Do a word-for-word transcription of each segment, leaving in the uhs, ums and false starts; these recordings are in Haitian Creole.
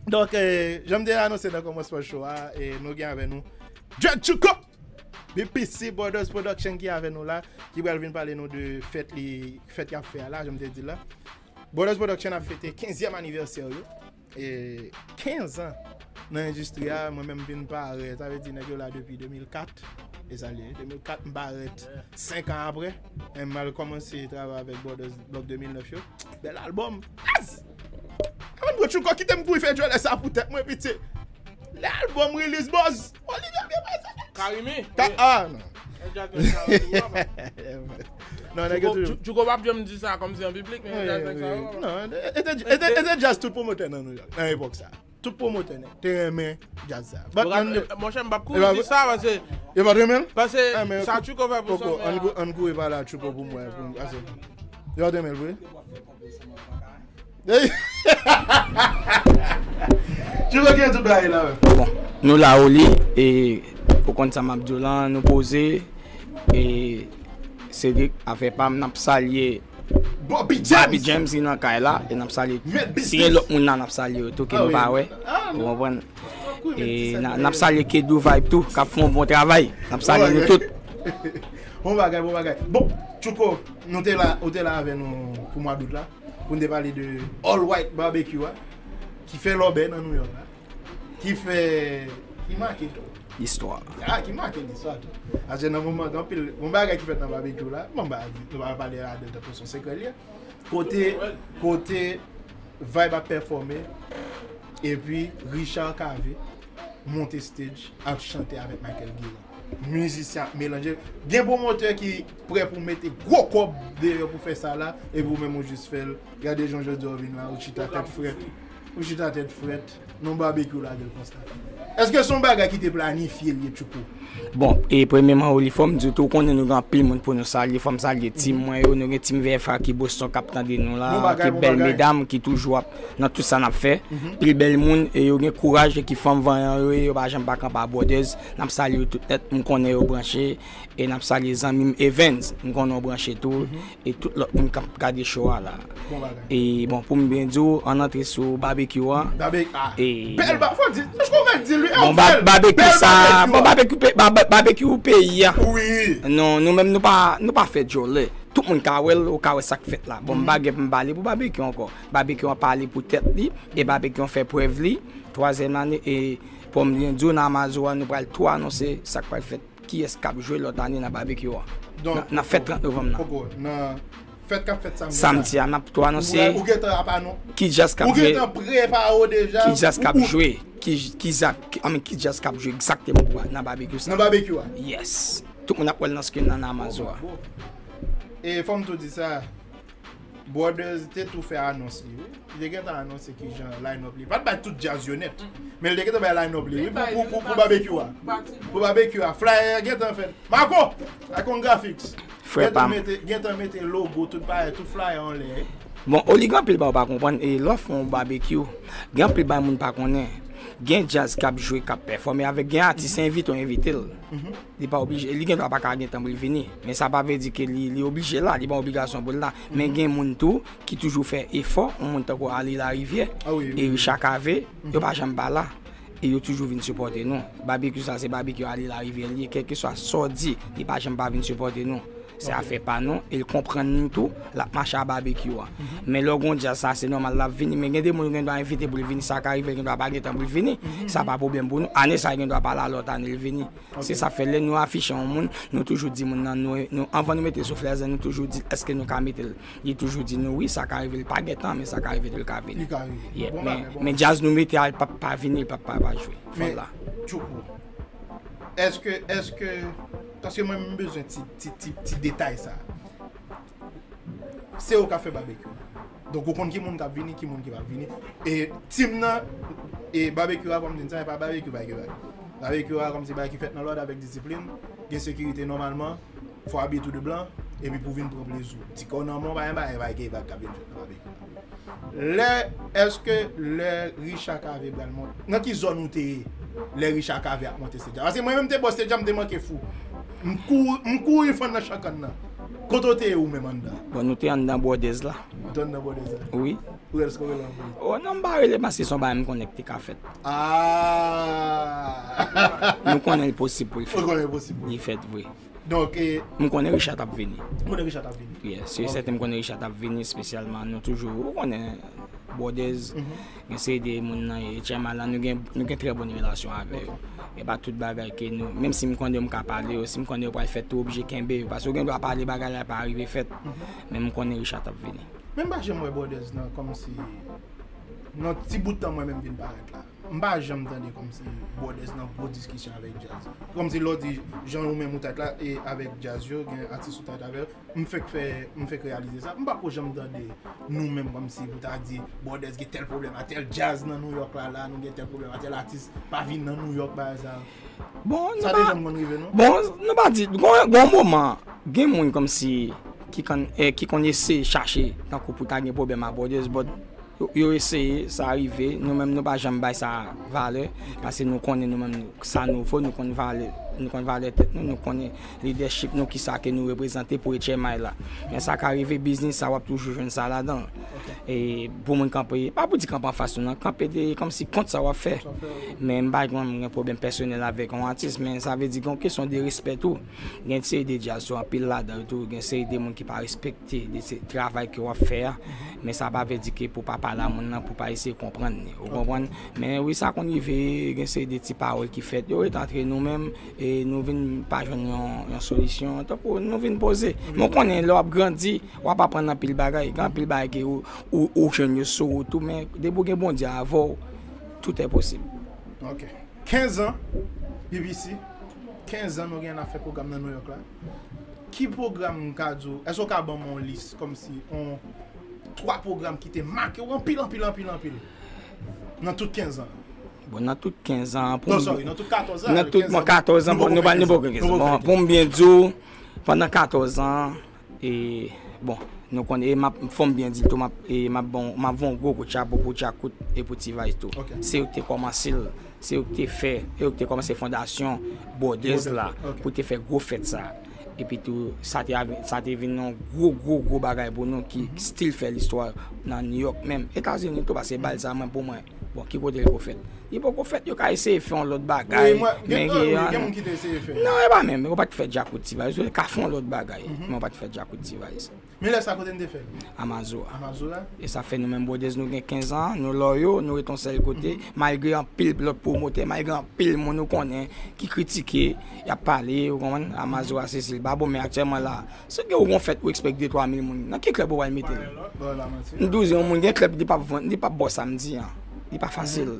Donk, eh, jan m te anonse nan kòmansman show a, eh, nou gen avè nou Dread Tchouko! B P C Brothers Production ki avè nou la, ki pral vin pale nou de fèt li, fèt y ap fè a la, jan m te di la. Brothers Production ap fete kenzyèm anivèsè yo. E kenz an nan endistri a, mwen menm vin parèt, sa vle di nèg yo la depi de mil kat, e sa l ye, de mil kat, m parèt senk an apre, e m al kòmanse travay avèk Brothers Block de mil nèf yo. Bèl albòm! Yes! Avan m pran Tchouko, kite m kouri fè djòlè sa pou tèt mwen, piti. Lè albòm release, buzz! Olivier byen pase. Karimi? Ka, ah, non. Non, nèg yo toujou. Tchouko p ap janm di sa kòmsi an piblik, men non, e te, e te, e te jazz tout pwomotè nan New York, nan epòk sa. Tout pwomotè nèt te renmen jazz sa. But nan, monchè, m p ap kouri di sa, paske yo pa t renmen l? Paske sa Tchouko fè pou sa, ann kouri pale a Tchouko pou mwen, pou m, paske yo pa t renmen l vre. Tchouko gen tout bagay la, wi. Bon, nou la, Oli, e ou konn sa m ap di w lan, nou poze, e Cedric, afè pa m, n ap salye Bobby James. Bobby James ki nan kay la, e n ap salye, si gen lòt moun la, n ap salye yo tou, ke nou pa wè. Ou konprann? E n ap salye Kedou Vibe tou, k ap fè yon bon travay. N ap salye nou tout. Bon bagay, bon bagay. Bon, Tchouko, nou te la, ou te la avè nou pou mwa dout la, pou n te pale de All White Barbecue a, ki fè lòbè nan New York la, ki fè, ki make tou. Listwa. Ah, ki make listwa tou. Paske nan moman, gen anpil, yon bagay ki fèt nan Barbecue la, bon, ba, nou pa pale ladan l tankou se yon sekrè li ye. Kote, kote Vibe ap pèfòme, epi Richard Cavé monte stage ap chante avèk Michael Guérin. Mizisyen ap melanje. Gen pwomotè ki prè pou mete gwo kòb deyò pou fè sa la, epi ou menm ou jis fè l. Gade jan jodi a w vin la, ou chita tèt frèt. Ou chita tèt frèt. Non, Barbecue lage l konsa. Èske se yon bagay ki te planifye l ye, Tchouko? Bon, e premyèman, Oli, fò m di w tou, ou konnen nou gen anpil moun pou nou salye. Fò m salye team mwen yo, nou gen team V F A ki Boston k ap tande nou la, ki bèl medam, ki toujou ap nan tout sa n ap fè. Pil bèl moun, e yo gen kouraj, e ki fanm vanyan yo ye, yo pa janm pa kanpe a Brothers. N ap salye yo tout nèt, m konnen yo branche. E n ap salye zanmi m Evans, m konnen w branche tou, e tout lòt moun k ap gade show a la. Bon bagay. E bon, pou m byen di w, ann antre sou Barbecue an. Babe-, ah, e bèl ba-, fò di, fò di l, wi, bon, ba-, bèl, Barbecue bèl sa, Barbecue bon, an. Barbecue pe-, ba-, ba-, Barbecue peyi a. Wi. Non, nou menm nou pa, nou pa fè djòlè. Tout moun ka wè l, ou ka wè sa k fèt la. Bon, m pa gen pou m pale pou Barbecue ankò. Barbecue an pale pou tèt li, e Barbecue an fè prèv li. Twazyèm ane, e pou m byen di w, nan Amazon an, nou pral tou anonse sa k pral fèt. Kiyès k ap jwe lòt ane nan Barbecue a? Donk, nan, nan fèt trant novanm nan. Poko, nan fèt k ap fèt samdi sa. Samdi a, n ap tou anonse. Ou gentan ap anon-, ki djaz k ap jwe. Ou gentan prepare w deja. Ki djaz k ap jwe. Ki, ki za-, ki, I mean, ki djaz k ap jwe egzakteman pou nan Barbecue sa. Nan Barbecue a. Yes. Tout moun ap wè l nan screen nan, nan Amazon a. E fò m tou di sa. Brothers te tou fè anons li, wi. Li te gentan anonse kijan line-up li. Pa t bay tout djaz yo nèt. Men li te gentan bay line-up li, wi, pou, pou, pou, pou Barbecue a. Pou Barbecue a. Flyer gentan fèt. Marco! Icon Graphics. Frè pa m. Gentan mete, gentan mete logo, tout bagay, tout flyer anlè. Bon, Oli, gen anpil bagay ou pa konprann, e lè w fè yon Barbecue, gen anpil bagay moun pa konnen. Gen djaz k ap jwe, k ap pèfòme avèk, gen atis envite w envite l. Li pa oblije, li gen dwa pa ka gen tan pou l vini. Men sa pa vle di ke li, li oblije la, li pa yon obligasyon pou l la. Men gen moun tou ki toujou fè efò, yon moun tankou Arly Larivière, e Richard Cavé, yo pa janm pa la. E yo toujou vin sipòte nou. Barbecue sa, se Barbecue Arly Larivière li ye, kèlkeswa sa w di, li pa janm pa vin sipòte nou. Se afè pa nou, e l konprann nou tou, l ap mache a Barbecue a. Men lè w gen yon djaz sa, se nòmal l ap vini, men gen de moun ou gen dwa envite pou l vini, sa ka rive l gen dwa pa gen tan pou l vini, sa pa pwoblèm pou nou. Ane sa a, gen dwa pa la, lòt ane l vini. Se sa k fè lè nou afiche yon moun, nou toujou di moun nan, nou, nou, anvan nou mete sou flyer an, nou toujou di l èske nou ka mete l. Li toujou di nou wi, sa ka rive l pa gen tan, men sa ka rive tou l ka vini. Li ka rive. Yeah, bon bagay, bon bagay. Men djaz nou mete a, l p ap pa vini, l p ap pa, pa jwe. Fò l la. Men, Tchouko, èske, èske, paske mwen, m bezwen ti, ti, ti, ti detay sa. Se ou k ap fè Barbecue. Donk, ou konn ki moun k ap vini, ki moun ki p ap vini. E team nan, e Barbecue a, kòm di n sa, e pa Barbecue bagay yo ye. Barbecue a, kòm se bagay ki fèt nan lòd avèk disiplin, gen sekirite nòmalman, fò w abiye tou de blan, epi pou w vin pran plezi w. Ti kò nan men w, pa gen bagay, bagay ki, bagay k ap vin fèt nan Barbecue. Lè, èske lè Richard Cavé pral monte, nan ki zòn ou te ye lè Richard Cavé ap monte stage a? Paske mwen menm te bò stage a, m te manke fou. M kouri, m kouri fann nan chankann nan. Kote w te ye ou menm anndan? Bon, nou te anndan Brothers la. Ou te anndan Brothers la? Wi. Ou rele sa w rele anpil? Oh non, m pa rele paske se yon bagay m konnen ki te ka fèt. Ah! Nou konnen l posib pou l Ou fèt. Konnen posib. Li fèt vre. Donk, e, M konnen Richard ap vini. Konnen Richard ap vini. Yes, se sèten m konnen Richard ap vini espesyalman. Nou toujou, ou konnen, Borders, gen seri de moun nan HMI la, nou gen, nou gen trè bon relasyon avè yo. E pa tout bagay ke nou, menm si m konnen yo, m ka pale yo, si m konnen yo pral fè tou oblije kenbe yo, paske ou gen dwa pale bagay la pa rive fèt. Men m konnen Richard ap vini. Men m pa janm wè Borders nan kòmsi nan ti bout tan mwen menm vin parèt la. M pa janm tande kòmsi Borders nan gwo diskisyon avèk djaz. Kòmsi lè w di jan ou menm ou tèt la e avèk djaz yo, gen atis ou tèt avè yo. M fèk fè, m fèk reyalize sa. M pa ko janm tande nou menm kòmsi pou ta di Borders gen tèl pwoblèm a tèl djaz nan New York la, la nou gen tèl pwoblèm a tèl atis pa vin nan New York bagay sa. Bon, nou Sa pa, te janm konn rive nou. bon, nou pa di, gon, gon moman, gen moun kòmsi ki konn, eh, ki konn eseye chache tankou pou ta gen pwoblèm a Borders, but yo, yo eseye, sa rive, nou menm nou pa janm bay sa valè, paske nou konnen nou menm sa nou vo, nou konn valè, nou konn valè tèt nou, nou konnen lidèchip nou, kisa ke nou reprezante pou HMI la. Men sa ka rive, biznis sa w ap toujou jwenn sa ladan. E pou moun kanpe, pa pou di kanpe anfas nou nan, kanpe de kòmsi kont sa w ap fè. Men m pa gen, gen pwoblèm pèsonèl avèk yon atis, men sa vle di gen yon kesyon de respè tou. Gen seri de djaz yo anpil ladan yo tou, gen seri de moun ki pa respekte de se travay ke w ap fè a. Men sa pa vle di ke pou pa pale a moun nan, pou pa eseye konprann li. Ou konprann? Men wi, sa konn rive, gen seri de ti pawòl ki fèt. Yo ret antre nou menm, e nou vin pa jwenn yon, yon solisyon. Tankou nou vin poze. Men w konnen, lè w ap grandi, w ap aprann anpil bagay. Gen anpil bagay ke ou, ou, ou jwenn yo sou wout ou, men depi w gen Bondye avè w, tout est possible. Ok. Kenz an, B B C. Kenz an nou gen ap fè pwogram nan New York la. Ki pwogram m ka di w? Èske w ka ban m yon lis kòmsi yon twa pwogram ki te make w anpil, anpil, anpil, anpil? Nan tout kenz an. Bon, nan tout kenz an, pou Non, m- sorry, nan tout katòz an. Nan tout mwen katòz an, bon, nou pa nou poko kenz an. Bon, pou m byen di w, pandan katòz an, e, bon, nou konnen, e m ap, fò m byen di l tou, m ap, e, m ap bon, m ap voye yon gwo kout chapo pou Djakout e pou T-Vice tou. Ok. Se yo ki te kòmanse l, se yo ki te fè, se yo ki te kòmanse fondasyon Borders la, Ok. Pou te fè gwo fèt sa. Epi tou, sa te, ave- sa te vin yon gwo, gwo, gwo bagay pou nou ki still fè listwa nan New York menm. Etazini tou, paske bal sa mwen pou mwen. Bon, ki kote l ko fèt? Li poko fèt, yo ka eseye fè yon lòt bagay. Wi, mwen, gen, Men wi, gen, wi, an- gen moun ki te eseye fè. Non, e pa menm, yo pa t fè Djakout T-Vice, yo ka fè yon lòt bagay. Men yo pa t fè Djakout T-Vice. Men lè sa kote n te fè? Amazua. Amazua. E sa fè nou menm Borders nou gen kenz an, nou lòyo, nou ret yon sèl kote, malgre anpil lòt pwomotè, malgre anpil moun ou konnen ki kritike, y ap pale, ou konprann, Amazua Cecil pa bon, men aktyèlman la, si gen yon fèt ou expect de twa mil moun, nan ki klèb ou pral mete l? Bon, la manti. M di w yon moun gen klèb, li p ap vann, li p ap ba w sa m di an. Li pa fasil.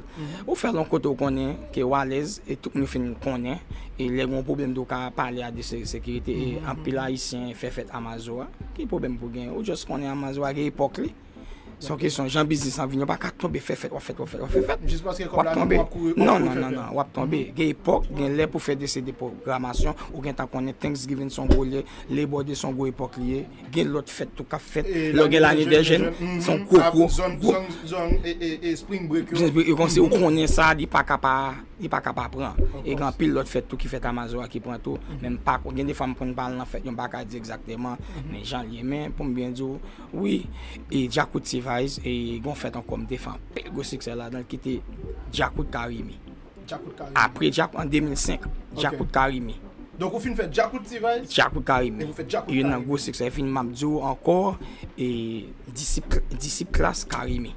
Ou fè l yon kote ou konnen ke w alèz, e tout moun fin konnen, e lè gen yon pwoblèm tou w ka pale a de se- sekirite, e anpil Ayisyen fè fèt Amazua. Ki pwoblèm pou gen? Ou just konnen Amazua gen epòk li. Se yon kesyon jan biznis lan vin, yo pa ka tonbe fè fèt, w ap fèt, w ap fèt, w ap fèt. Jis paske W kòb ap la tonbe. vin, w ap kouri, w Non, ap non, kouri non, fè non, w ap tonbe. Gen epòk, gen lè pou fè de se de pwogramasyon, ou gentan konnen Thanksgiving se yon gwo lè, Labor Day se yon gwo epòk li ye, gen lòt fèt tou k ap fèt, E lè w gen lane dè jèn, mhm, se yon gwo, ap- gwo, zòn, gwo. Zòn, zòn, e, e, e spring break yo. Biznis yo konsi ou konnen sa, li pa ka pa, li pa ka pa pran. Of E gen course. Anpil lòt fèt tou ki fèt Amazua ki pran tou. Men m pa kon, gen de fwa m konn pa al nan fèt, yo m pa ka di egzakteman, men jan l ye. Men pou m byen di w, wi, e Djakout T-Vice, e gon fèt ankò m te fè anpil gwo siksè ladan l ki te Djakout Karimi. Djakout Karimi. Apre Djakout, an de mil senk, Djakout Karimi. Donk ou fin fè Djakout T-Vice? Djakout Karimi. E ou fè Djakout Youn nan Karimi. Gwo siksè. E fin m ap di w ankò, e Disip, Disip Klas Karimi.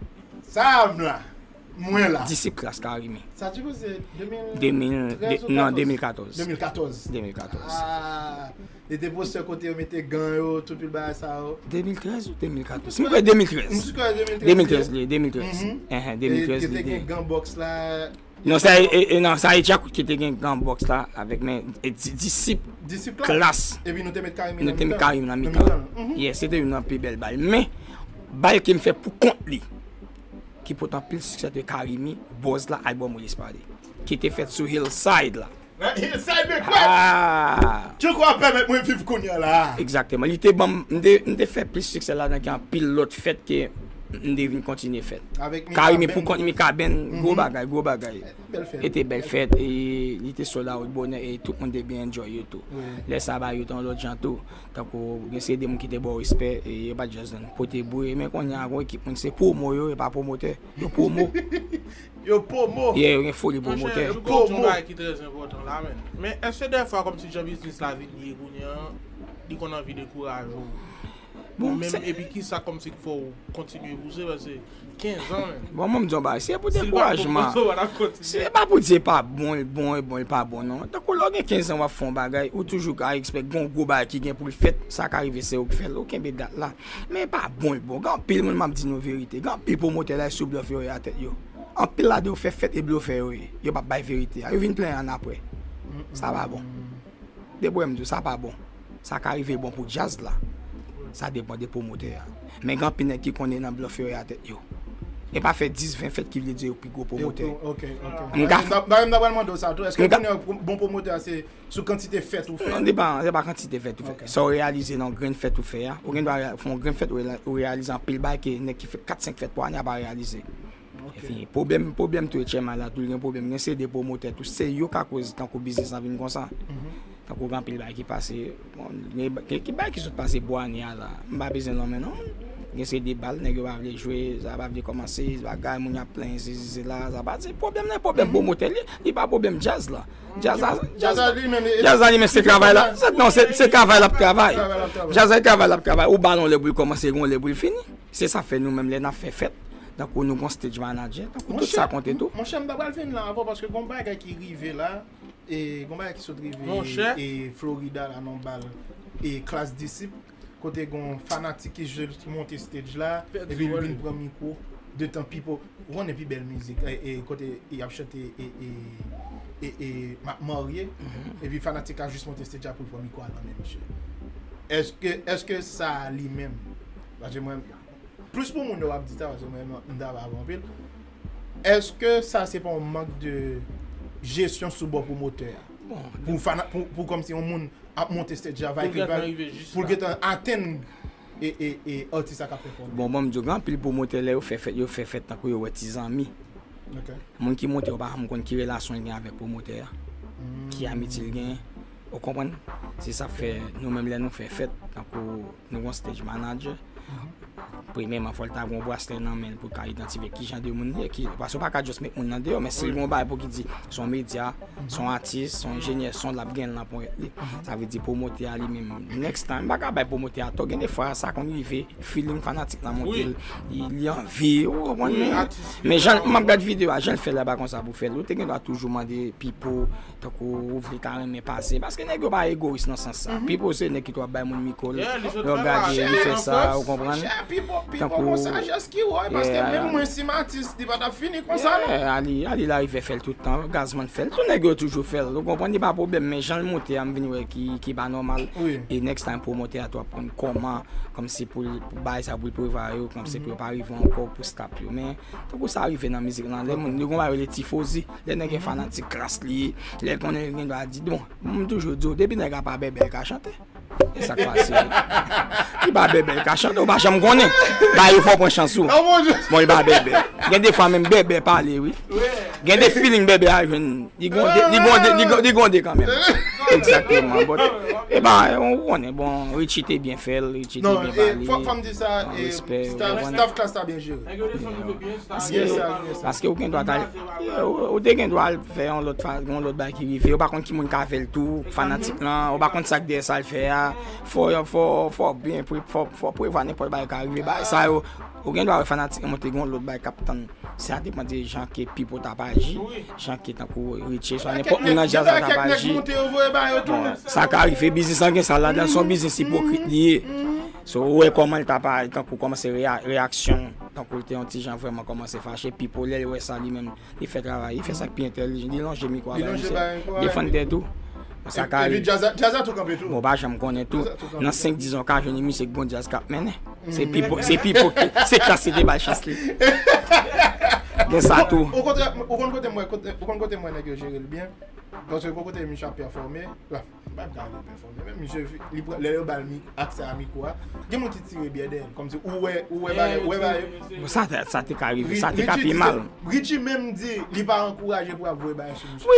Sa m la. Mwen la. Disip Klas Karimi. Sa ti se De mil, de- non, de mil katòz. De mil katòz. De mil katòz. Ah, e te postè kote yo mete gan yo, tout pil bagay sa yo. De mil trèz ou de mil katòz? M kwè de mil trèz. M kwè de mil trèz. De mil trèz li ye, de mil trèz. Mhm. Ehe, de mil trèz E li te ye. Gen gan box la. Non, sa e, e, non, sa e Djakout ki te gen gan box la avèk men e, di- Disip Disip Klas. Epi nou te met Karimi Nou te met Karimi nan mitan. Nan mitan. Mhm. Yes, se te youn nan pi bèl bal. Men, bal ke m fè pou kont li, ki pote anpil siksè, te Karimi, Buzz la, album Willis Party, ki te fèt sou Hillside la. Hillside de kwè. Ah! Tchouko ap pèmèt mwen viv kounye a la. Egzakteman. Li te ban m, m te, m te fè plis siksè ladan ki anpil lòt fèt ke m te vin kontinye fèt. Avèk Mika Karimi pou kont Mika Band, gwo bagay, gwo bagay. Bèl fèt. E te bèl fèt, e li te sold out bonè, e tout moun te byen enjoy yo tou. Lè sa ba yo te yon lòt jan tou. Tankou gen se de moun ki te ba w respè, e yo pa t just nan pote bri, men kounye a gon ekip moun se pwomo yo, e pa pwomotè. Yo pwomo. Yo pwomo. Yeah, yo gen foli pwomotè. Yo pwomo. Yon bagay ki trè enpòtan la, men. Men èske dèfwa kòmsi jan biznis la vin ye kounye a, li konn anvi dekouraje w? Bon, menm epi kisa kòmsi k fè w kontinye pouse, paske kenz an, men. Bon, mwen m di yon bagay, se pou dekourajman. Si e pa pou di e pa bon, l bon, e bon, e pa bon, non. Tankou lè w gen kenz an w ap fè yon bagay, ou toujou ka ekspèk gon gwo bagay ki gen pou l fèt, sa ka rive se ou k fè l, ou kenbe dat la. Men e pa bon, l bon. Gen anpil moun, m ap di nou verite, gen anpil pwomotè la, e sou blòf yo ye a tèt yo. Anpil ladan yo fè fèt e blofè yo ye. Yo p ap bay verite a. Yo vin plenyen annapre. Sa pa bon. De bwè m di w, sa pa bon. Sa ka rive bon pou djaz la. Sa depann de pwomotè a. Men gen anpil nèg ki konnen nan blòf yo ye a tèt yo. E pa fè dis, ven fèt ki vle di yo pi gwo pwomotè. Ok, ok. M ka... M ta, m ta pral mande w sa tou. Èske konnen bon pwomotè a se sou kantite fèt ou fè? Non, se pa, se pa kantite fèt ou fè. Sa w reyalize nan yon grenn fèt ou fè a. Ou gen dwa fè yon grenn fèt, ou realize anpil bagay ke nèg ki fè kat, senk fèt pa ane a pa reyalize. Epi pwoblèm, pwoblèm tou e Chema la, tou l gen pwoblèm. Gen se de pwomotè tou, se yo ka koz tankou biznis lan vin konsa. Tankou gen anpil bagay ki pase, bon, gen, gen ki bagay ki sot pase bò ane a la. M pa bezwen nonmen non moun. Gen se de bal, nèg yo pa vle jwe, sa pa vle kòmanse, bagay, moun y ap plenyen, sesi, sela, sa pa se pwoblèm nan, pwoblèm pwomotè li, li pa pwoblèm djaz la. Djaz la, djaz la li menm, djaz la li menm se travay la. Non, se, se travay l ap travay. Djaz la, travay l ap travay. Ou ba l yon lè pou l kòmanse, gen yon lè pou l fini. Se sa fè nou menm lè n ap fè fèt, tankou nou gon stage manager, tankou tout sa konte tou. Monchè, m ta pral vin la avè w paske gon bagay ki rive la, e gon bagay ki sot rive e Florida la nan bal e Klas Disip, kote gon fanatik ki jis monte stage la, epi li vin pran mikwo, de tan pipo, ou konnen pi bèl mizik, e, e kote y ap chante e, e, e, e m ap marye, epi fanatik la jis monte stage la pou l pran mikwo a nan men misye. Èske, èske sa li menm, paske mwen, plis pou moun yo ap di sa, paske mwen menm m ta pa anpil. Èske sa se pa yon mank de jesyon sou bò pwomotè a? Pou fana-, pou, pou kòmsi yon moun ap monte stage la, pou l gentan atenn e, e, e atis la k ap pèfòme. Bon, bon, m di w, gen anpil pwomotè lè yo fè fèt, yo fè fèt tankou yo wè ti zanmi. Moun ki monte yo pa janm konn ki relasyon l gen avèk pwomotè a, ki amitye l gen. Ou konprann? Se sa k fè nou menm lè nou fè fèt, tankou nou gon stage manager, premyèman fò l ta gon braslè nan men l pou l ka idantifye ki jan de moun li ye, ki, paske w pa ka just met moun nan deyò, men si l gon bagay pou ki di se yon medya, se yon atis, se yon enjenyè son, l ap gen l nan ponyèt li. Sa vle di pwomotè a li menm, next time, m pa ka bay pwomotè a tò, gen de fwa sa konn rive, feeling fanatik lan monte l, li, li anvi, ou konprann, men, men jan m ap gad videyo a, jan l fè l la, pa konsa pou fè l, ou te gen dwa toujou mande pipo, tankou ou vle ta renmen pase, paske nèg yo pa egoyis nan sans sa. Pipo se nèg ki tou ap bay moun mikwo l, lè w gade li fè sa, ou konprann? Tankou, yeah, paske menm mwen si m atis, li pa t ap fini konsa non. Yeah, Ali, Ali larivyè fè l tout tan, Gazman fè l, tout nèg yo toujou fè l, ou konprann? Li pa pwoblèm, men jan l monte a, m vin wè ki, ki pa nòmal. E next time pwomotè a tou ap konn kòman, kòmsi pou l, pou bay sa pou l prevwa yo, kòmsi pou yo pa rive ankò pou stop yo. Men tankou sa rive nan mizik lan, lè moun, li gon bagay rele tifozi, lè nèg gen fanatik klas li, lè l konnen l gen dwa di, bon, m toujou di w, depi nèg la pa bèbè, l ka chante. E sa k pase? Li pa bèbè, l ka chante, ou pa janm konnen. Ba yo fò pran chans ou. Bon, li pa bèbè. Gen de fwa menm bèbè pale, wi. Gen de feeling bèbè a jwenn. Li gonde, li gonde, li gonde, li gonde kanmenm. Egzakteman, but, e ba, ou konnen, bon, Richie te byen fè l, Richie te byen pale. Non, e, fò, fò m di sa, e, respè, staff, staff klas la byen jere. Paske, paske ou gen dwa t al, ou, ou te gen dwa al fè yon lòt fa-, yon lòt bagay ki rive, ou pa konn ki moun ka fè l tou, fanatik lan, ou pa konn sa k dèyè sa l fè a, fò, fò, fò byen pre-, fò, fò prevwa nenpòt bagay ka rive, bagay sa yo, ou gen dwa wè fanatik lan monte gen yon lòt bagay k ap tann. Sa depann de jan ke Pipo t ap aji, jan ke tankou Richie, swa nenpòt moun nan djaz la t ap aji. Bon, sa ka rive, biznis lan gen sa ladan l, se yon biznis ipokrit li ye. So, ou wè kòman l t ap aji, tankou kòman se reya-, reyaksyon, tankou l te yon ti jan vrèman kòmanse fache, Pipo lè l wè sa li menm, li fè travay, li fè sa k pi entèlijan, li lonje mikwo a bay misye, defann tèt ou. Sa ka rive. Epi djaz la, djaz la tou kanpe tou. Bon, pa janm konnen tou. Nan senk diz an, w ka jwenn yon misye k gon djaz k ap mennen. Se Pipo, se Pipo ki, se klas ki te ba l chans li. Gen sa tou. Ou konn, ou konn kote m wè, kote, ou konn kote m wè nèg yo jere l byen? Paske gon kote misye ap pèfòme, la, m pa ka di pèfòme, men misye, li pran, lè yo ba l mi-, aksè a mikwo a, gen moun ki tire byè dèyè l, kòmsi ou wè, ou wè bagay, ou wè bagay. Bon, sa, sa te ka rive, sa te ka pi mal. Richie menm di, li pa ankouraje pou ap voye bagay sou misye. Wi,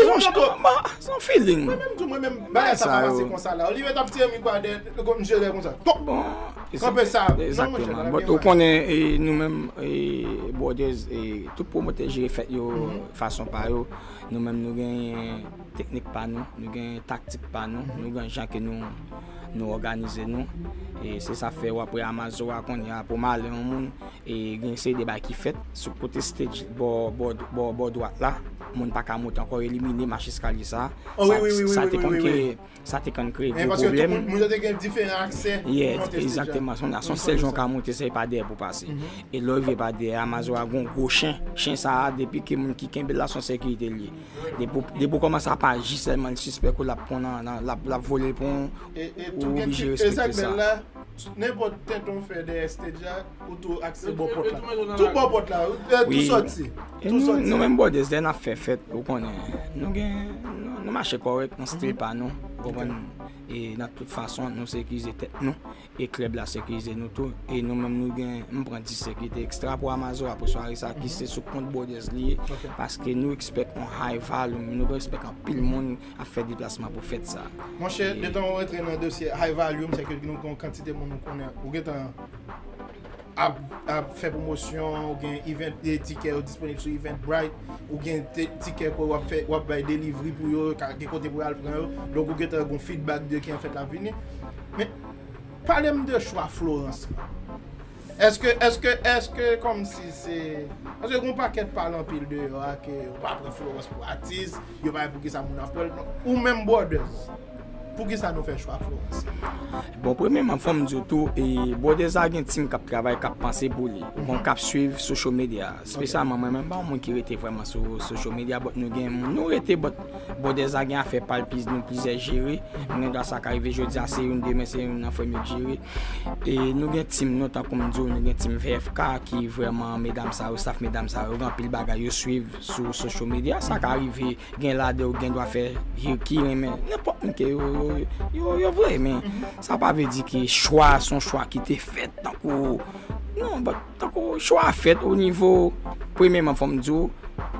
se yon feeling. Mwen menm tou, mwen menm, bagay sa pa pase konsa la. Olivier t ap tire mikwo a dèyè, misye lè konsa. Bon, kanpe sa. Egzakteman. Bon, ou konnen, e, nou menm, e, Brothers, e, tout pwomotè jere fèt yo fason pa yo. Nou menm, nou genyen teknik pa nou, nou gen taktik pa nou, nou gen jan ke nou, nou òganize nou. E se sa fè w ap wè Amazora kounye a pou malè yon moun, e gen seri de bagay ki fèt sou kote stage bò, bò, bò, bò dwat la. Moun pa ka monte ankò, elimine mach eskalye sa. Sa te konn ke, sa te konn kreye gwo pwoblèm. Paske tout moun, moun yo te gen diferan aksè pou monte stage la. Egzakteman. Se yon sèl jan w ka monte, se pa dèyè pou pase. E lè w rive pa dèyè, Amazora gen yon gwo chen. Chen sa a, depi ke moun ki kenbe l la, se yon sekirite l ye. Depi, depi w kòmanse ap aji sèlman, l sispèk ou, l ap pran nan, nan, l ap, l ap vole l pran w, ou oblije respekte sa. E, e tou gen ti, e sa k bèl la, nenpòt tenten w fè dèyè stage la, ou tou aksè bò pòt la. Tou bò pòt la, tou sòti. E nou, nou menm Brothers, lè n ap fè fèt, ou konnen, nou gen, nou, nou mache kòrèk nan stil pa nou, ou konprann? E nan tout fason, nou sekirize tèt nou. E klèb la sekirize nou tou. E nou menm nou gen, m pran dis sèk ki te ekstra pou Amazora pou sware sa ki se sou kont Brothers li ye. Paske nou expect on high volume, nou expect anpil moun ap fè deplasman pou fèt sa. Monchè, detan w rantre nan dosye high volume, se ke nou gen yon kantite moun nou konnen, ou gentan ap, ap fè pwomosyon, ou gen event, e tikè yo disponib sou Eventbrite, ou gen te- tikè ke w ap fè, w ap bay delivery pou yo, ka gen kote pou yo al pran yo. Donk ou gentan gen yon feedback de ki an fèt l ap vini. Men, pale m de chwa Florence lan. Èske, èske, èske kòmsi se, paske gen yon pakèt pale anpil deyò a ke yo pa pran Florence pou atis, yo pa wè poukisa moun ap pran l. Donk, ou menm Brothers, poukisa nou fè chwa Florence? Bon, premyèman, fò m di w tou, e, Brothers la gen team k ap travay, k ap panse pou li. Ou konn, k ap swiv social media. Espesyalman mwen menm, m pa yon moun ki rete vrèman sou social media, but nou gen moun, nou rete, but Brothers la gen afè pa l, pliz-, nou plizyè jere. Mwen gen dwa sa ka rive jodi a, se youn, demen se youn nan frè m yo k jere. E nou gen team nou, tankou m di w, nou gen team V F K ki vrèman medam sa yo, staff medam sa yo, gen anpil bagay yo swiv sou social media. Sa ka rive, gen ladan yo gen dwa fè, yo ki renmen nenpòt moun ke yo, yo, yo, yo vle, men sa pa vle di ke chwa a se yon chwa ki te fèt tankou, non, but tankou chwa a fèt o nivo, premyèman, fò m di w,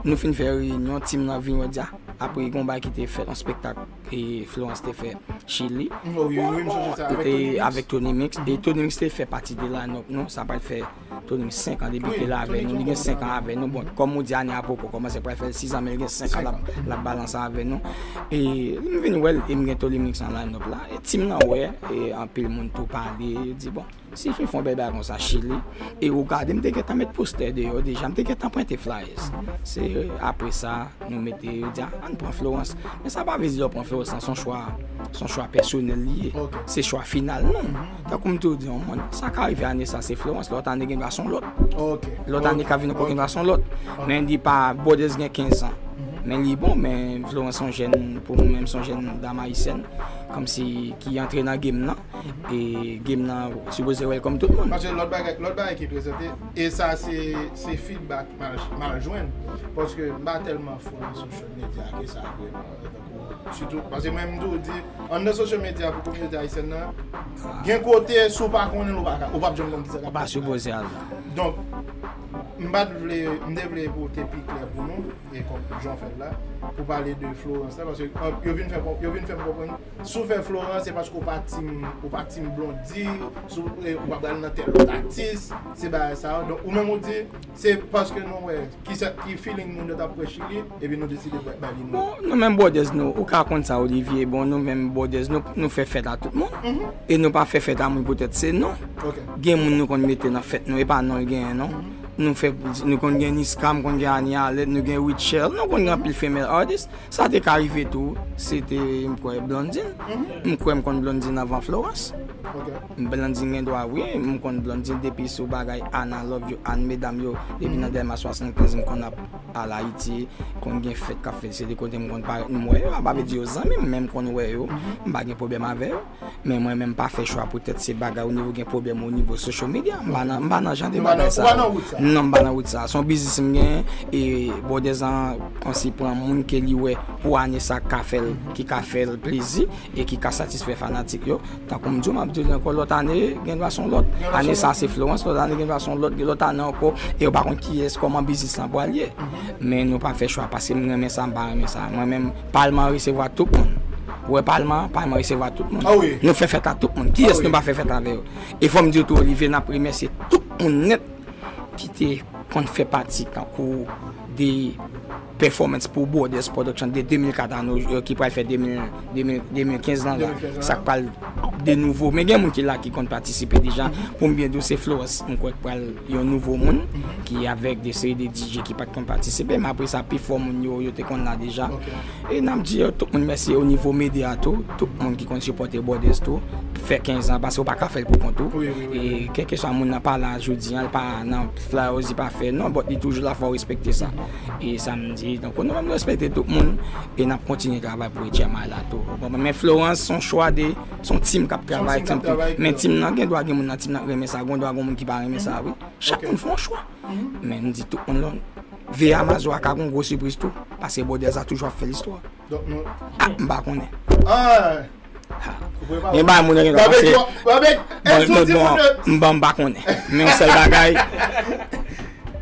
nou fin fè reyinyon, team nan vin, yo di, a, apre gen yon bagay ki te fèt, yon spektak ke Florence te fè Chili. Wi, wi, wi, m sonje sa, avèk Tony Mix. Avèk Tony Mix. E Tony Mix te fè pati de line-up nou, sa pral fè Tony Mix senk an depi ke l avè nou. Li gen senk an avè nou. Bon, kòm ou di, ane a poko kòmanse, pral fè sis an, men li gen senk an l ap, l ap balanse avè nou. E m vin wè l, e m gen Tony Mix nan line-up la. E team nan wè, e anpil moun tou pale, yo di, bon, si fi fè yon bèl bagay konsa, Chili. E ou gade, m te gentan met postè deyò deja, m te gentan prente flyers. Se apre sa, nou mete, yo di, a, ann pran Florence. Men sa pa vle di lè w pran Florence lan, se yon chwa, se yon chwa pèsonèl li ye. Se chwa final nou. Tankou m toujou di yon moun, sa ka rive ane sa se Florence, lòt ane gen dwa se yon lòt. Lòt ane ka vin ankò gen dwa se yon lòt. Men li pa, Brothers gen kenz an. Men li bon, men Florence se yon jèn, pou mwen menm, se yon jèn dam ayisyèn, kòmsi ki antre nan game nan. E game nan sipoze welcome tout moun. Paske lòt bagay, lòt bagay ki prezante, e sa se, se feedback m al, m al jwenn. Paske m pa tèlman fò nan social media ke sa vre non. Tankou, sitou, paske mwen m toujou di, anndan social media pou kominote ayisyèn nan, gen kote si w pa konnen l, ou pa ka, ou p ap janm konn kisa k ap pase la. Ou pa sipoze al la. Donk, m pa t vle, m te vle pou te pi klè pou nou, e kòm jan w fè l la, pou pale de Florence la, paske, euh, yo vin fè, yo vin fè m konprann, si w fè Florence, se paske w pa team, w pa team Blondy, si w, e, w pa pral nan tèl lòt atis, se bagay sa yo. Donk, ou menm ou di, se paske nou wè ki sa, ki feeling moun yo t ap pran Chili, epi nou deside bay, bay li nou. Bon, nou menm Brothers nou, ou ka konn sa, Olivier, bon, nou menm Brothers nou, nou fè fèt a tout moun. E nou pa fè fèt a moun poutèt se nou. Gen moun nou konn mete nan fèt nou, e pa non l genyen non. Nou fè, nou konn gen Niska, m konn gen Anie Alerte, nou gen Rutshelle, nou konn gen anpil female artist. Sa te ka rive tou, se te, m kwè, Blondine. M kwè m konn Blondine anvan Florence. Blondine gen dwa, wi, m konn Blondine depi sou bagay Ann, I love you, Ann, medam yo, depi nan Dèlma swasannkenz m konn ap al Ayiti, konn gen fèt k ap fèt, se de kote m konn parèt, m wè yo, a pa vle di yo zanmi m, men m konn wè yo, m pa gen pwoblèm avè yo. Men mwen menm m pa fè chwa poutèt se bagay o nivo gen pwoblèm o nivo social media. M pa nan, m pa nan jan de bagay sa yo. Non, m pa nan wout sa. Se yon biznis m gen, e Borders lan kòmsi pran moun ke li wè pou ane sa ka fè l, ki ka fè l plezi e ki ka satisfè fanatik yo. Tankou m di w, m ap di w ankò, lòt ane gen dwa se yon lòt. Ane sa se Florence, lòt ane gen dwa se yon lòt, lòt ane ankò, e yo pa konn kiyès, kòman biznis lan pral ye. Men nou pa fè chwa paske m renmen sa, m pa renmen sa. Mwen menm, Palman resevwa tout moun. Ou wè Palman, Palman resevwa tout moun. Nou fè fèt a tout moun. Kiyès nou pa fè fèt avè yo? E fò m di w tou, Olivier, n ap remèsye tout moun nèt ki te konn fè pati tankou de performance pou Borders Production de de mil kat a nou, euh, ki pral fè de mil, de mil, de mil kenz lan la. Sa k pral de nouvo. Men gen moun ki la ki konn patisipe deja. Pou m byen di w, se Florence, m kwè k pral yon nouvo moun ki avèk de seri de D J ki pa t konn patisipe. Men apre sa, pifò moun yo, yo te konn la deja. E n ap di yo, tout moun mèsi o nivo medya tou, tout moun ki konn sipòte Borders tou, fè kenz an, paske w pa ka fè l pou kont ou. E kèlkeswa moun nan pa la jodi an, l pa nan Flowers, li pa fè, non, but li toujou la, fò w respekte sa. E sa m di, donk, nou menm nou respekte tout moun, e n ap kontinye travay pou H M I la tou. Ou konprann? Men Florence, se yon chwa de, se yon team k ap travay, men team nan gen dwa gen moun nan team nan k renmen sa, gen dwa gen moun ki pa renmen sa, wi. Chak moun fè yon chwa. Men m di tout moun la, veye Amazon a ka gen yon gwo sipriz tou, paske Borders la toujou ap fè listwa. Ah, m pa konnen. Gen bagay moun yo gen dwa panse. Bon, m pa konnen. Men yon sèl bagay,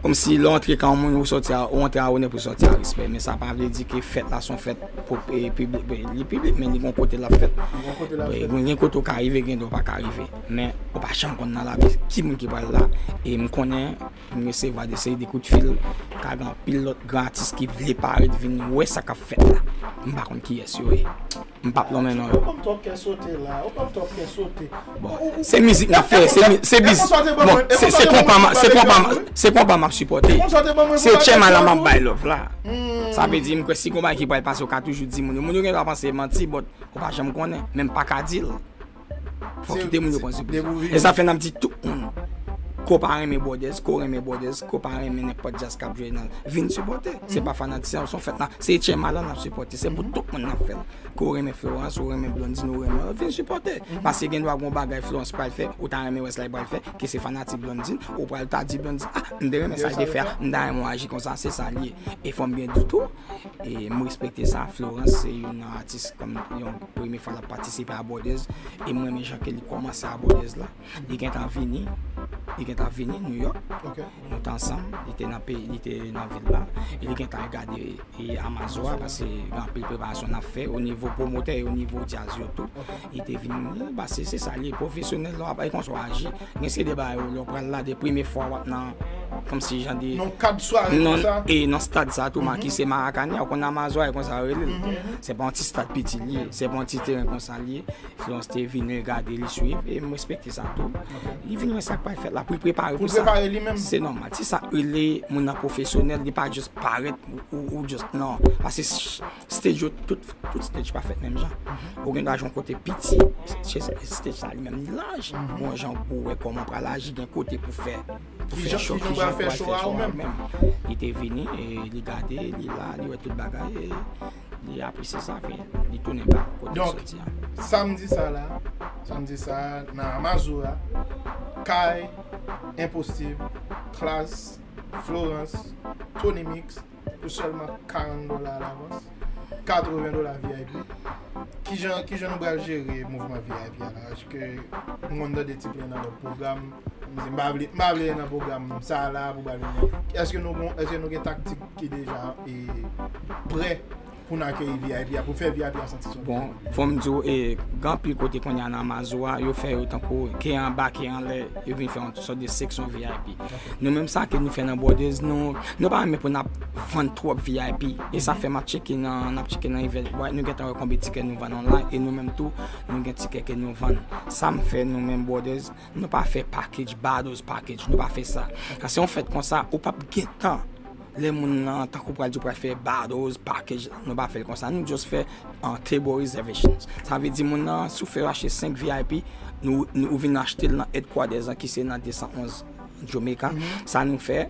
kòmsi lè w antre kan yon moun, ou sòti a, ou antre a onè pou sòti a respè. Men sa pa vle di ke fèt la se yon fèt pou, e, piblik, ben, li piblik, men li gen yon kote l ap fèt. Gen kote w ka rive, gen dwa w pa ka rive. Men ou pa janm konn nan lavi ki moun ki pral la. E m konnen m resevwa de seri de kout fil, ka gen anpil lòt gran atis ki vle parèt vin wè sa k ap fèt la. M pa konn kiyès yo ye. M p ap lonmen non yo. Ou ban m twòp kè sote la, ou ban m twòp kè sote. Bon, se mizik n ap fè, se mi-, se biz-, bon, se, se konpa m, se konpa m, se konpa m ap sipòte. Se H M I la m ap bay love la. Sa vle di, m kwè si gon bagay ki pral pase, ou ka toujou di moun yo. Moun yo gen dwa panse manti, but ou pa janm konnen, men m pa ka di l. Fò kite moun yo pran sipriz. E sa fè n ap di tout moun, ke w pa renmen Borders, ke w renmen Borders, ke w pa renmen nenpòt djaz k ap jwe nan, vin sipòte. Se pa fanatism, se yon fèt la, se H M I la n ap sipòte, se pou tout moun n ap fè l. Ke w renmen Florence, ou renmen Blondine, ou renmen, vin sipòte. Paske gen dwa gon bagay Florence pral fè, ou ta renmen wè sa li pral fè, ke se fanatik Blondine, ou pral ta di Blondine, ah, m te renmen sa li te fè a, m ta renmen w aji konsa, se sa l ye. E fò m byen di tou, e m respekte sa, Florence se youn nan atis kòm yon premye fwa l ap patisipe a Borders, e m renmen jan ke li kòmanse a Borders la. Li gentan vini, li gentan vini New York. Nou te ansanm, li te nan peyi, li te nan vil la. E li gentan gade, e, Amazon a, paske gen anpil preparasyon n ap fè o nivo pwomotè e o nivo djaz yo tou. Li te vini, paske se sa li ye, pwofesyonèl, lè w ap, e konsa w aji. Gen se de bagay yo, lè w pral la, de premye fwa w ap nan, kòmsi jan de, nan kad sware konsa, e nan stad sa tou, ki se Maracana, ou konn Amazon a, e konsa yo rele l. Se pa yon ti stad piti li ye, se pa yon ti teren konsa li ye. Florence te vini, l gade, li swiv, e m respekte sa tou. Li vin wè sa k pral fèt la, pou l prepare pou sa. Se nòmal. Se sa k rele moun nan pwofesyonèl, li pa just parèt, ou, ou, ou just, non. Paske s-, stage yo, tout, tout stage pa fèt menm jan. Ou gen dwa jwenn kote piti, stage la li menm li laj. Bon, jan pou wè kòman pral aji, gen kote pou fè, pou fè show, kijan pral fè show a menm. Li te vini, e li gade, li la, li wè tout bagay, e li apresye sa, fen, li tounen bak kote l soti a. Donk, samdi sa la, samdi sa a, nan Amazura, Kay, Enposib, Klass, Florence, Tony Mix, pou sèlman karant dola alavans, katreven dola V I P. Kijan, kijan nou pral jere mouvman V I P a la? Èske m konn tande ti plen nan lòt pwogram? M di, m pa vle, m pa vle nan pwogram sa la, pwogram nan. Èske nou gon, èske nou gen taktik ki deja, e, prè pou n akeyi V I P a, pou fè V I P a santi sa? Bon, fò m di w, e, gen anpil kote kounye a nan Amazon a, yo fè yo tankou ke anba, ke anlè, yo vin fè yon sòt de seksyon V I P. Nou menm sa ke nou fè nan Borders, nou, nou pa renmen pou n ap vann twòp V I P. E sa fè m ap tcheke nan, n ap tcheke nan event, nou gentan wè konbyen tikè nou vann online, e nou menm tou, nou gen tikè ke nou vann. Sa m fè nou menm Borders, nou pa fè package, bottles package, nou pa fè sa. Kan se yon fèt konsa, ou p ap gen tan Lè moun nan, tankou pral di w pral fè bottles, package, nou pa fè l konsa. Nou just fè an table reservations. Sa vle di moun nan, si w fè yo achte senk V I P, nou, nou, ou vin achte l nan headquarters an ki se nan de san onz Jamaica. Sa nou fè,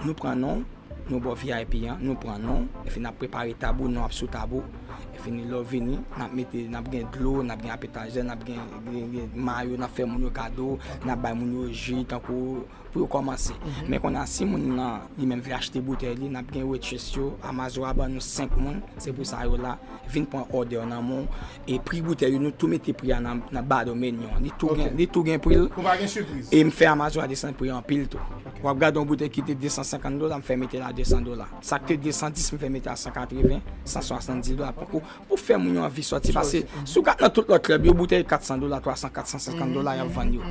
nou pran non, nou ba w V I P an, nou pran non, epi n ap prepare tab ou, non ap sou tab ou. Epi lè w vini, n ap mete, n ap gen dlo, n ap gen apetizè, n ap gen, gen, gen mayo, n ap fè moun yo kado, n ap bay moun yo ji, tankou pou yo kòmanse. Men kounye a, si moun nan, li menm vle achte boutèy li, n ap gen waitress yo, Amazon a ban nou senk moun, se pou sa yo la. Vin pran òdè nan men w. E pri boutèy yo, nou tou mete pri a nan, nan bottom menu an. Li tou gen, li tou gen pri l. Ou pa gen sipriz. E m fè Amazon a desann pri anpil tou. W ap gade yon boutèy ki te de san senkant dola, m fè mete l a de san dola. Sa k te de san dis, m fè mete a san katreven, san swasanndis dola. Pou, pou fè moun yo anvi sòti. Paske si w gade nan tout lòt klèb yo, boutèy kat san dola, twa san, kat san senkant dola, y ap vann yo.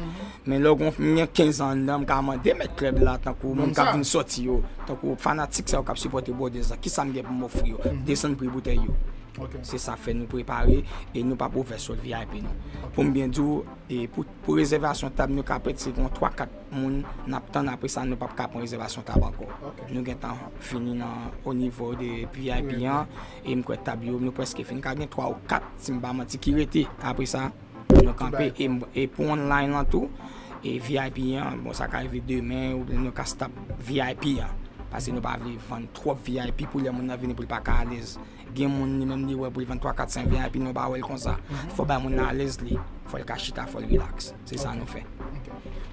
Men lè w gen, m gen kenz an anndan, m ka mande mèt klèb la, tankou moun k ap vin sòti yo, tankou fanatik sa yo k ap sipòte Brothers la, kisa m gen pou m ofri yo? Desann pri boutèy yo. Se sa fè nou prepare e nou p ap ouvè sou V I P non. Pou m byen di w, e pou, pou rezèvasyon tab nou ka pèt, se gen twa kat moun n ap tann, apre sa nou p ap ka pran rezèvasyon tab ankò. Nou gentan fini nan o nivo de V I P an, e m kwè tab yo, nou prèske fini. Ka gen twa ou kat, si m pa manti, ki rete. Apre sa, nou kanpe. E, e pou online lan tou, e V I P an, bon, sa ka rive demen, oubyen nou ka stop V I P an. Paske nou pa vle vann twòp V I P pou lè moun nan vini pou li pa ka alèz. Gen moun li menm li wè pou li vann twa, kat, senk V I P, nou pa wè l konsa. Fò bay moun nan alèz li. Fò l ka chita, fò l relax. Se sa nou fè.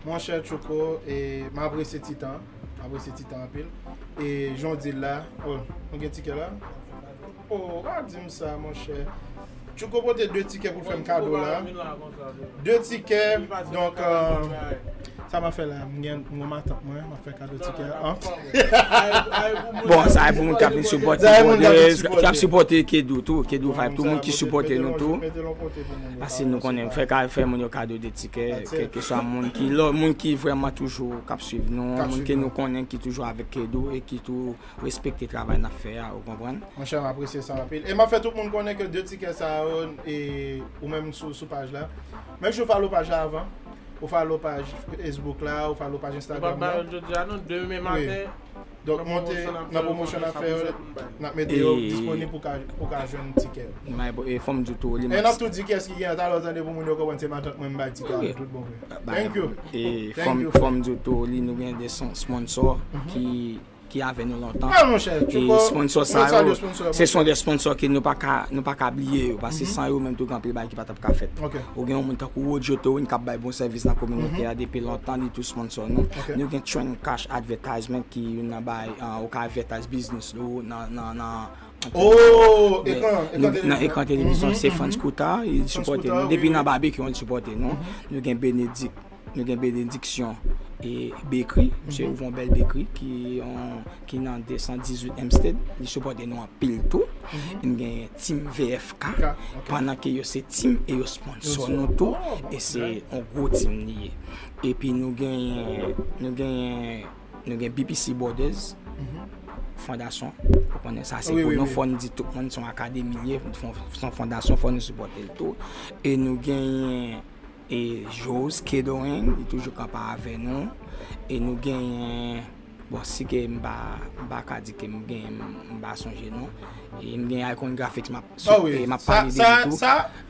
Monchè Tchouko, e, m apresye ti tan. M apresye ti tan anpil. E jan w di l la, oh, nou gen tikè la? Oh, pa di m sa, monchè. Tchouko pote de tikè pou l fè m kado la. De tikè, donk, euh, sa m ap fè la, m gen, m gen matant mwen, m ap fè kado tikè a. Bon, sa e pou moun k ap vin sipòte Brothers, k ap sipòte Kedou tou, Kedou Vibe, tout moun ki sipòte nou tou. Paske nou konnen, fè ka, fè moun yo kado de tikè, kèlkeswa moun ki, lò, moun ki vrèman toujou k ap swiv nou, moun ke nou konnen ki toujou avèk Kedou e ki tou respekte travay n ap fè a, ou konprann? Monchè, m apresye sa anpil. E m ap fè tout moun konnen ke de tikè sa yo, e, ou menm sou, sou paj la. Make sure ou follow paj la avan. Ou follow paj Facebook la, ou follow paj Instagram la. Jodi a non, demen maten. Donk, monte nan pwomosyon n ap fè yo, n ap mete yo disponib pou ka, pou ka jwenn tikè yo. E fò m di tou, li. E n ap tou di kiyès ki genyen, talè w tande pou moun yo konprann se matant mwen m bay tikè a tout bon vre. Thank you. E fò m, fò m di w tou, li, nou gen de sponsor ki ki avè nou lontan. E sponsor sa yo, se son de sponsor ke nou pa ka, nou pa ka bliye yo, paske san yo menm tou gen anpil bagay ki pa t ap ka fèt. Ou gen yon moun tankou Roger Torin k ap bay bon sèvis nan kominote a depi lontan, li tou sponsor nou. Nou gen Trend Cash Advertisement ki youn nan bay, ah, ou ka advertise business ou nan, nan, nan, nan ekran televizyon, se Fans Kouta, li sipòte nou. Depi nan babekyou, li sipòte nou. Nou gen Benedict Nou gen Benediction e Bekri, misye ouvri yon bèl bekri ki, yon, ki nan de san dizuit Hempstead. Li sipòte nou anpil tou. Nou gen Team V F K, pandan ke yo se team e yo sponsor nou tou. E se yon gwo team li ye. Epi nou gen, nou gen, nou gen B P C Brothers, fondasyon, ou konnen sa se pou nou, fò n di tout moun, se yon akademi li ye, se yon fondasyon, fò nou sipòte l tou. E nou gen e Jose Kedoen, li toujou kanpe avè nou. E nou genyen, bon, si ke m pa, m pa ka di ke m genyen, m, m pa sonje non. E m gen Icon Graphics, m ap, e m ap pale de li tou.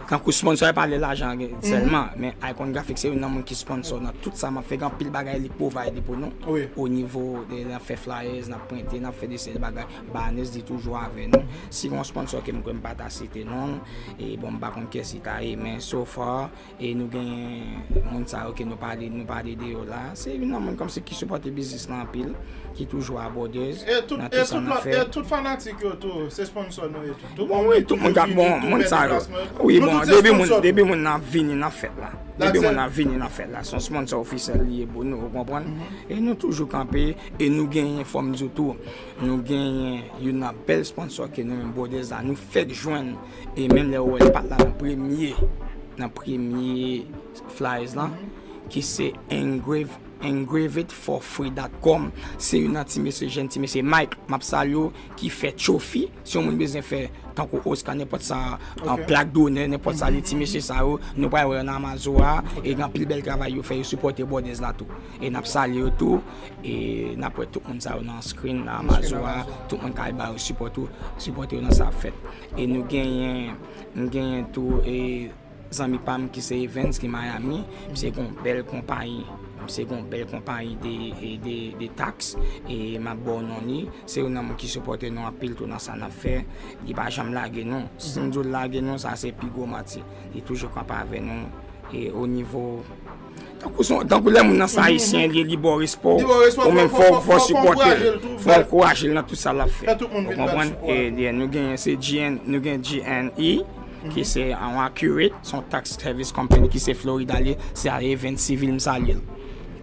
Tankou sponsor, e pa lè lajan sèlman, men Icon Graphics se youn nan moun ki sponsor nan tout sa m ap fè. Gen anpil bagay li provide pou nou. O nivo de, n ap fè flyers, n ap prente, n ap fè de seri bagay, banners, li toujou avè nou. Si gen yon sponsor ke m kwè m pa ta site non, e bon, m pa konn kiyès li ta ye, men so far, E nou gen moun sa yo ke nou pale, nou pale de yo la. Se youn nan moun kòmsi ki sipòte biznis lan anpil, ki toujou a Brothers nan tout sa n ap fè. E tout fanatik yo tou, se sponsor nou ye tou. Bon, wi, tout moun k ap, bon, moun sa yo. Wi, bon, depi moun, depi moun nan vini nan fèt la. Depi moun nan vini nan fèt la, se yon sponsor ofisyèl li ye pou nou, ou konprann? E nou toujou kanpe, e nou genyen, fò m di w tou, nou genyen youn nan bèl sponsor ke nou menm Brothers la, nou fèk jwenn. E menm lè ou wè l pa t la nan premye, nan premye flyers lan, ki se Engrave Engrave it for free dot com. Se youn nan ti mesye, jèn ti mesye Mike, m ap salye w, ki fè trophy. Si yon moun bezwen fè tankou Oscar, nenpòt sa, an plak donè, nenpòt sa, li ti mesye sa yo, nou pral wè yo nan Amazo a, e gen anpil bèl travay yo fè, yo sipòte Borders la tou. E n ap salye yo tou, e n ap wè tout moun sa yo nan screen nan Amazo a, tout moun k al ba yo sipòte, sipòte yo nan sa ap fèt. E nou genyen, nou genyen tou, e zanmi pa m ki se Evans ki Miami, misye gon bèl konpayi. Misye gon bèl konpayi de, de, de, de tax, e m ap ba w non li. Se youn nan moun ki sipòte nou anpil tou nan sa n ap fè. Li pa janm lage nou. Si m di w l lage nou, sa se pi gwo manti. Li toujou kanpe avè nou, e o nivo, tankou son, tankou lè moun nan se ayisyen li ye, li ba w respè w. Ou menm fò, fò sipòte l, fò ankouraje l nan tout sa l ap fè. Ou konprann? E nou genyen se G N, nou gen G N E, ki se yon Accurate, se yon tax service company ki se Florida li ye, se a Evans Civil, m salye l.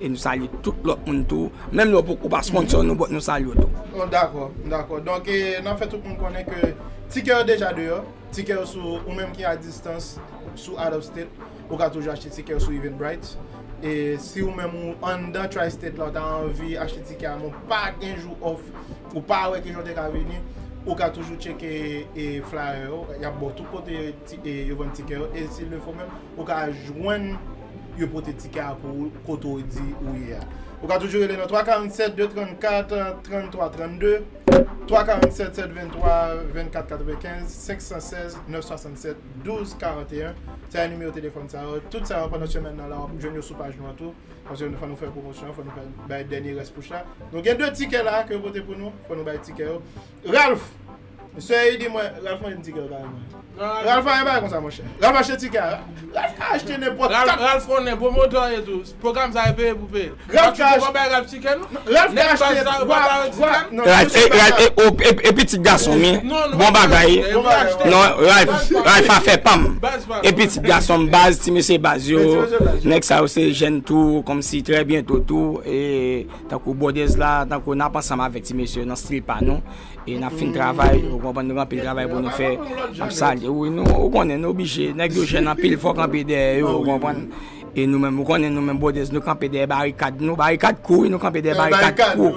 E nou salye tout lòt moun tou, menm lè w poko pa sponsor nou, but nou salye w tou. Oh, dakò, dakò. Donk, e, n ap fè tout moun konnen ke tikè yo deja deyò. Tikè yo sou, ou menm ki a distans, sou out of state, ou ka toujou achte tikè yo sou Eventbrite. E si ou menm ou anndan Tri-State la, ou ta anvi achte tikè a, men w pa gen jou off, ou pa wè kijan w te ka vini, ou ka toujou tcheke, e, flyer yo, y ap ba w tout kote ti-, e, yo vann tikè yo, e si l fo menm, ou ka jwenn yo pote tikè a pou ou kote w di ou ye a. Ou ka toujou rele nan twa karannsèt de trannkat, tranntwa trannde, twa karannsèt sèt venntwa vennkat katrevenkenz, senk san sèz nèf swasannsèt douz karanteyen. Se a nimewo telefòn sa yo. Tout sa yo pandan semèn nan la, w ap jwenn yo sou paj nou an tou. Paske fò nou fè pwomosyon, fò nou fè bay dènye rès push la. Nou gen de tikè la ke yo pote pou nou, fò nou bay tikè yo. Ralph! Mesye, li di mwen, Ralph mande m tikè yo kareman. Ralph pa gen bagay konsa, monchè. Ralph achte tikè a. Ralph ka achte nenpòt kat. Ralph konnen pwomotè e tou. Pwogram sa e peye pou peye. Ralph ka achte. Ralph ka achte. Ralph, e, Ralph, e, e, e pitit gason m wi. Bon bagay. Non, Ralph, Ralph afè pa m. E pitit gason m baz, ti mesye baz yo. Nèg sa yo se jèn tou, kòmsi trè byento tou. E tankou Borders la, tankou n ap ansanm avèk ti mesye yo nan stil pa nou. E n ap fin travay, ou konprann, nou gen anpil travay pou nou fè. N ap salye, wi, nou, ou konnen, nou oblije. Nèg yo jèn anpil, fò kanpe dèyè yo, ou konprann. E nou menm, ou konnen, nou menm Borders, nou kanpe dèyè barikad nou, barikad kou, wi, nou kanpe dèyè barikad kou.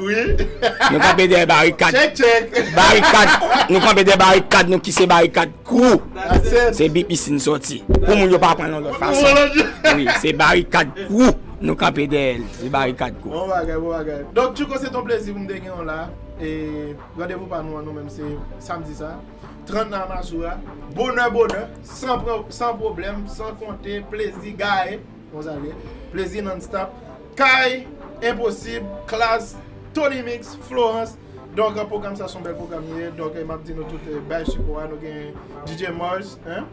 Nou kanpe dèyè barikad. Barikad, nou kanpe dèyè barikad nou ki se barikad kou. Se B P C n sòti. Pou moun yo pa pran l yon lòt fason. Wi, se barikad kou. Nou kanpe dèyè l. Se barikad kou. Bon bagay, bon bagay. Donk, Tchouko, se t on plezi pou m te gen w la. E randevou pa nou an, nou menm, se samdi sa. Trant nan Amazoura. Bonè, bonè. San pran, san pwoblèm, san konte, plezi, gaye. Konsa l ye. Plezi non-stop. Kay, Enposib, Klass, Tony Mix, Florence. Donk, pwogram sa se yon bèl pwogram li ye. Donk, e, m ap di nou tout, e, bay sipò a. Nou gen D J Mars, hein?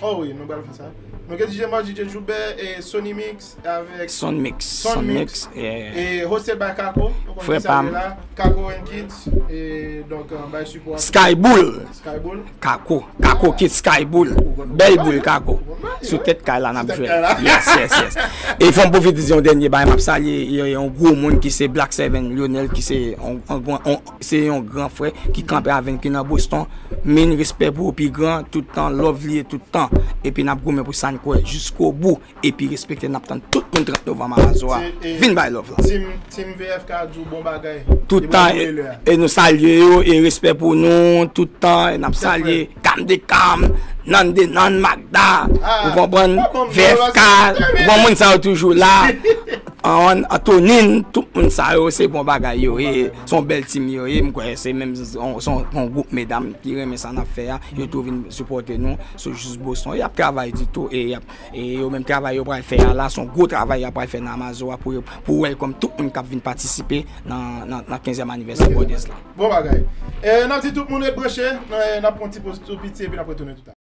Oh wi, nou pral fè sa. Nou gen D J Mars, D J Joubert, e, Sony Mix, avèk Son Mix, Son Mix, yeah. E hosted by Kako. Nou konn kisa l ye la. Kako and Kids. E donk, e, bay sipò a. Skyboul. Skybool. Kako. Kako Kids Skyboul. Bèl boul Kako. Sou tèt kay la n ap jwe. Yes, yes, yes. E fò m pwofite di yon dènye bagay, m ap salye yon, yon gwo moun ki se Black Seven Lionel, ki se yon, yon, yon, se yon gran frè ki kanpe avè n, ki nan Boston. Min, respè pou ou pi gran, tout tan, love li ye tout tan. Epi n ap goumen pou sa n kwè jiskobou. Epi respekte, n ap tann tout moun trant novanm a Amazoura. Vin bay love la. Team, Team V F K a di w bon bagay. Tout tan, e, e nou salye yo, e respè pou nou, tout tan, e n ap salye Cam de Cam, Nan de Nan, Magda, ou konprann, V F K, bon moun sa yo toujou la. An, Antonin, tout moun sa yo, se bon bagay yo ye, se yon bèl team yo ye, m kwè se menm, se yon, se yon gwoup medam ki renmen sa n ap fè a, yo tou vin sipòte nou, sou jis Boston, y ap travay di tou, e y ap E yo menm travay yo pral fè a la, se yon gwo travay y ap pral fè nan Amazo a pou yo, pou welcome tout moun k ap vin patisipe nan, nan, nan kenzyèm anivèsè Borders la. Bon bagay. E, n ap di tout moun ret branche, n, n ap pran ti poz tou piti epi n ap retounen toutalè.